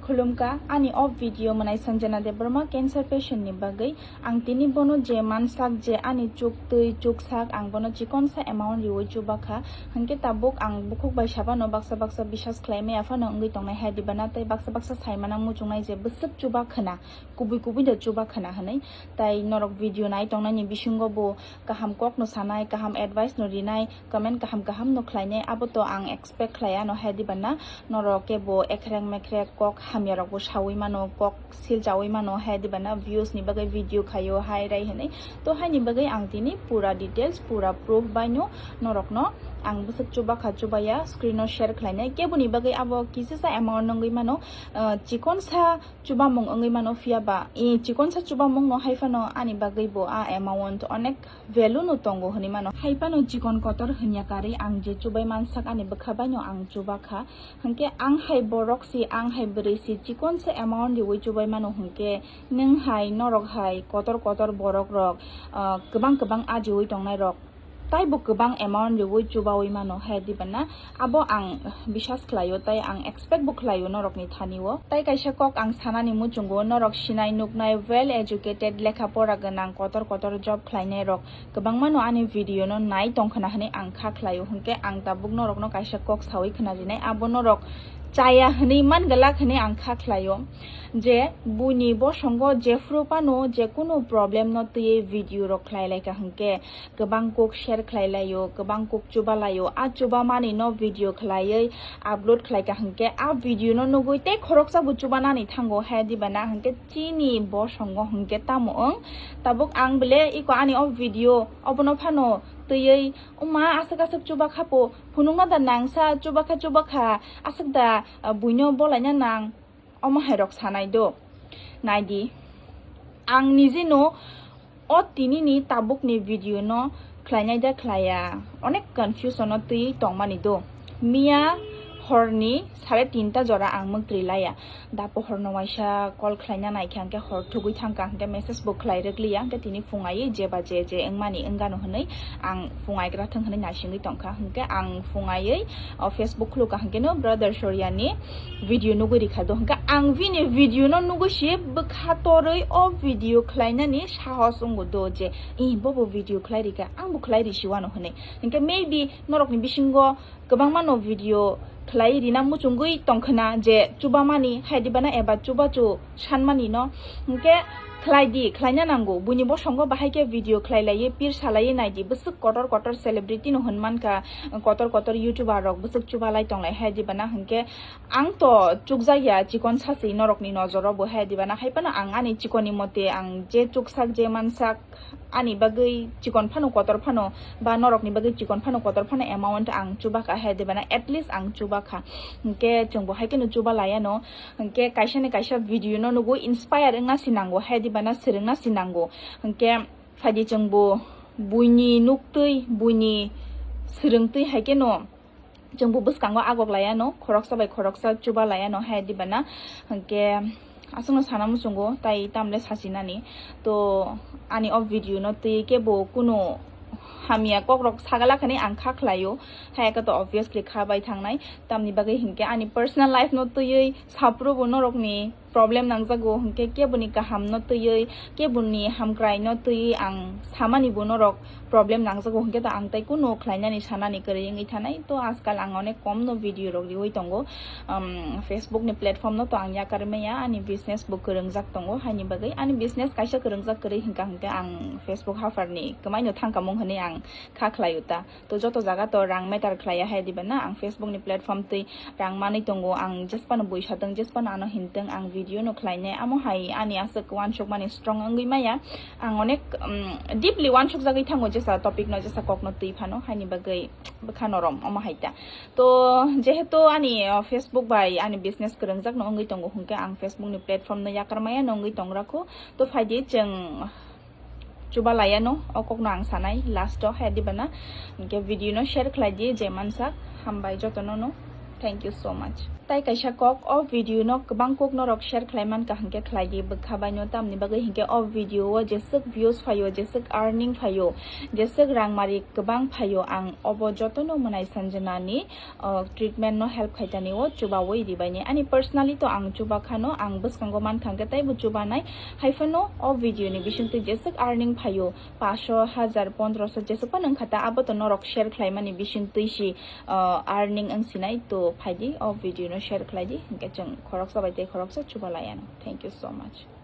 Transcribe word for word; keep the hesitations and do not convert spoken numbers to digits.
Khulumkha, ani o video mwnai Sanjana Debbarma, cancer patient ni bagwi. Ang tini bono je mansak je ani chuk twi chuk sak, ang bono chikonsa amount riwi chubakha. Hinkhe tabuk ang bukhuk bai sabano baksa baksa bisas khlai maya phano wngwi tongnai hai diba na, tei baksa baksa sai mana muchungnai je bwswk chuba khwna, kubui kubui da chuba khwna hwnwi. Tai norok video nai tongnai ni bisingo bo kaham kok no sanai, kaham advice no rinai, comment kaham kaham no khlainai, abo to ang expect khlai ano hai diba na, norok kebo ekhrek mekhrek kok hamya rok bo sawi mano, kok silchawi mano hai diba na, views ni bagwi video khaio hai rai hinwi. To haini bagwi ang tini pura details, pura proof bai no norok no ang bwswk chubakha chubaya screen o share khlainai. Kebo ni bagwi abo kisisa amount wngwi mano, ah, chikonsa chubamung wngwi mano, phiya ba i chikonsa chubamung no hai phano ani bagwi bo a amount onek value no tongo hwnwi mano. Hai phano chikon kotor hwnya karwi ang je chubai mansak ani bwkha bai no ang chubakha. Hinkhe ang hai borok si, ang hai bwrwi si chikonsa amount riwi chubai mano hinkhe nwng hai norok hai kotor kotor borok rok, ah, kwbang kwbang ajiwi tongnai rok taibo kwbang amount riwi chubawi mano hai diba na, abo ang bisas khlaio tei ang expect bo khlaio norokni thani o. Tai kaisa kok ang sanani muchungo, norok sinai nuknai well educated lekha pora gwnang kotor kotor job khlainai rok kwbangma no ani video no nai tongkhwna hwnwi ang kha khlaio, hinkhe ang tabuk norokno kaisa kok sawi khwna rinai, abo norok chaya hwnwi man glak hwnwi ang kha khlaio je buini bosongo jephru phano jekunu problem no twiwi video rok khlai laikha hinkhe kwbang kok share khlai laio, kwbang kok chuba laio. A chuba mani no video khlaiwi upload khlai kha hinkhe a video no nugwi tei khoroksa bo chuba nani thango hai diba na, hinkhe chini bosongo hinkhe tamo wng. Tabuk ang bele iko ani o video obono phano twiwi, "Oma, aswk aswk chuba kha po, phunukna da nangsa, chuba kha, chuba kha, aswk da, ah, buino bolaina nang." Omo hai rok sanai do. Naidi, ang nijino o tinini tabukni video no khlainai da khlaiya, onek confusion o twi tongmani do. Miya horni sare tinta jora ang mwktwi laya. Da pohorno waisa call khlaina naikha, hinkhe hor thugwi thangkha, hinkhe message bo khlai rwkliya, hinkhe tini phung aiwi jeba je je wngmani wngano hwnwi ang phung aigra thwng hwnwi naisingwi tongkha. Hinkhe ang phung aiwi o Facebook khulukha, hinkhe no brother Soryani video nugwi rikha do. Hinkhe ang bini video no nugwi si bwkha torwi o video khlainani sahos wngo do je, "Ih, bobo video khlai rikha, angbo khlai risiwano," hwnwi. Hinkhe maybe norokni bisingo kwbangma no video khlai rina muchungwi tongkhwna je chubamani hai diba na eba chubachu sanmani no. Hinkhe khlai di, khlaina nango. Buini bosongo bahai khe video khlai laiwi pir salaiwi naidi, bwswk kotor kotor celebrity no hwn mankha, kotor kotor YouTuber rok bwswk chubalai tonglai hai diba na. Hinkhe ang to chukjakya chikon sasi norokni nojoro bo hai diba na, hai phano ang ani chikonni mote ang je chuksak je mansak ani bagwi chikon phano kotor phano ba norokni bagwi chikon phano kotor phano amount ang chubakha hai diba na, at least ang chubakha. Hinkhe chwngbo hai kheno chuba laiano, hinkhe kaisa ni kaisa video no nugo inspire wngna si nango hai diba na, swrwngna si nango. Hinkhe phaidi chwngbo buini nuktwi, buini swrwngtwi hai kheno chwngbo bwskango agok laiano, khoroksa bai khoroksa chuba laiano hai diba na. Hinkhe aswkno sana muchungo, tai tamle sachinani. To ani o video no twi kebo kunu hamya kokrok sagala khani ang kha khlaio, hai khe to obviously kha bai thangnai. Tamni bagwi hinkhe ani personal life no twiwi saphuru bo norokni problem nangjago, hinkhe keboni kaham no twiwi, keboni hamkrai no twiwi ang samani bo norok problem nangjago, hinkhe to ang tai kunu khlainani sanani kwrwi wngwi thanai. To ajkal ang onek kom no video rok riwi tongo, um, Facebook ni platform no to ang yakar maya, ani business bo kwrwngjak tongo, haini bagwi ani business kaisa kwrwngjak kwrwi hinkha hinkhe ang Facebook hafar ni kwmai no thangkamung hwnwi ang kha khlaio ta. To joto jaga to rang matter khlaiya hai diba na, ang Facebook ni platform twi rang manwi tongo, ang jesphano bui satwng, jesphano ano hintwng, ang video no khlainai, amo hai ani aswk uansukmani strong wngwi maya. Ang onek, um, deeply uansukjagwi thango jesa topic no, jesa kok no twi phano, haini bagwi bwkha norom omo hai ta. To jehetu ani, uh, Facebook bai ani business kwrwngjak no wngwi tongo, hinkhe ang Facebook ni platform no yakar maya no wngwi tongra kho. To phaidi chwng chuba laiano, o kokno ang sanai last o hai diba na. Hinkhe video no share khlai di je mansak, hambai jotono no. Thank you so much. Tai kaisa kok, o video no kwbang kok norok share khlai mankha, hinkhe khlai di bwkha bai no, tamni bagwi hinkhe o video o jeswk views phaio, jeswk earning phaio, jeswk rangmari kwbang phaio, ang obo jotono Mwnai Sanjana ni, o, treatment no help khaitani o chubawi ribaini. Ani personally to ang chuba khano, ang bwskango mankha hinkhe taibo chubanai, haiphano o video ni bisingtwi jeswk earning phaio, paso, hajar, pondroso, jeswk phano wngkha ta, abo to norok share khlaimani bisingtwi si, o, earning wngsinai. To phaidi o video no share khlaidi, hinkhe chwng khoroksa bai tei khoroksa chuba laiano. Thank you so much.